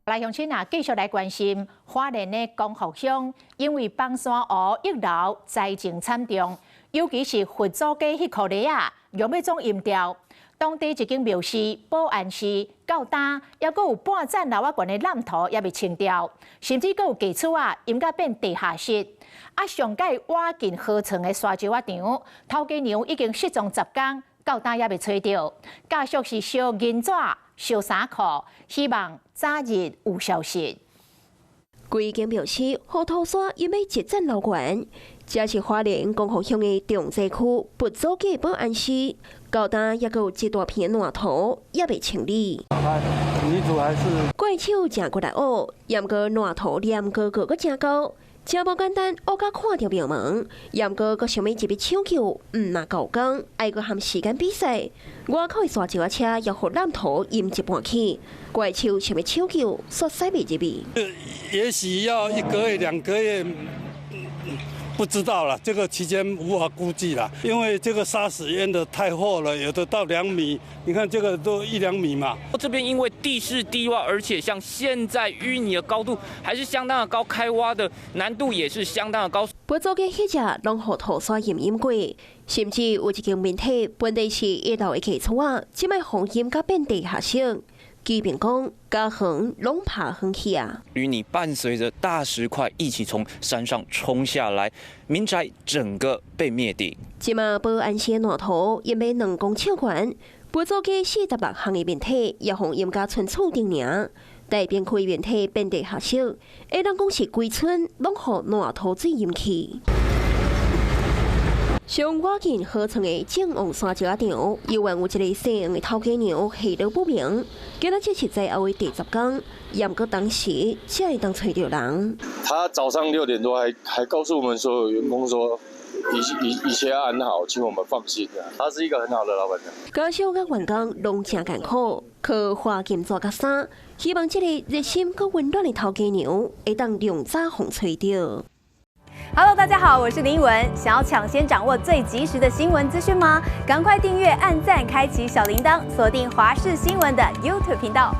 來鄉親啊，繼續來關心花蓮的光復鄉，因為枋山湖溢流，災情慘重，尤其是佛祖街彼箍犁仔，予欲總淹掉。當地一間廟寺保安寺到今，猶閣有半層樓仔懸的爛土猶未清掉，甚至閣有家厝仔淹甲變地下室。啊，上蓋倚近河床的沙石仔場，頭家娘已經失蹤10工，到今猶未揣著。家屬是燒銀紙、燒衫褲，希望早日有消息。規間廟寺予土沙淹欲一層樓懸，這是花蓮光復鄉的重災區佛祖街保安寺，到今猶閣有一大片爛土猶未清理。女主還是怪手誠骨力挖，毋過爛土黏糊糊閣誠厚，誠無簡單，挖甲看著廟門，毋過閣想欲入去搶救，毋嘛夠工，愛閣和時間比賽。外口的沙石仔車也予爛土淹一半去，怪手想欲搶救，煞駛袂入去。也許要一個月、2個月，不知道了，這個期間無法估計了，因為這個沙石淹得太厚了，有的到2米，你看這個都一兩米嘛。這邊因為地勢低洼，而且像現在淤泥的高度還是相當的高，開挖的難度也是相當的高。佛祖街彼隻攏予土沙淹淹過，甚至有一間面體本來是一樓的客厝仔，這擺予淹甲變地下室。居民講，家園攏拍風去啊！淤泥伴隨着大石塊一起從山上衝下來，民宅整個被滅頂。這馬保安寺爛土淹欲2公尺懸，佛祖街46項的面體也予淹甲賰厝頂爾，大坪區面體變地下室，會當講是規村攏予爛土水淹去。上倚近河床的正旺沙石仔場，猶原有一个姓黃的頭家娘下落不明。今仔這是災後的第10工，毋過當時才會當揣著人。他早上6點多還告訴我們所有員工說，一切安好，請我們放心。他是一個很好的老闆娘。家屬佮員工攏誠艱苦，靠花金紙佮衫，希望這個熱心閣溫暖的頭家娘會當量早予揣著。 Hello，大家好，我是林文。想要搶先掌握最及時的新聞資訊嗎？趕快訂閱、按讚、開啟小鈴鐺，鎖定華視新聞的 YouTube 頻道。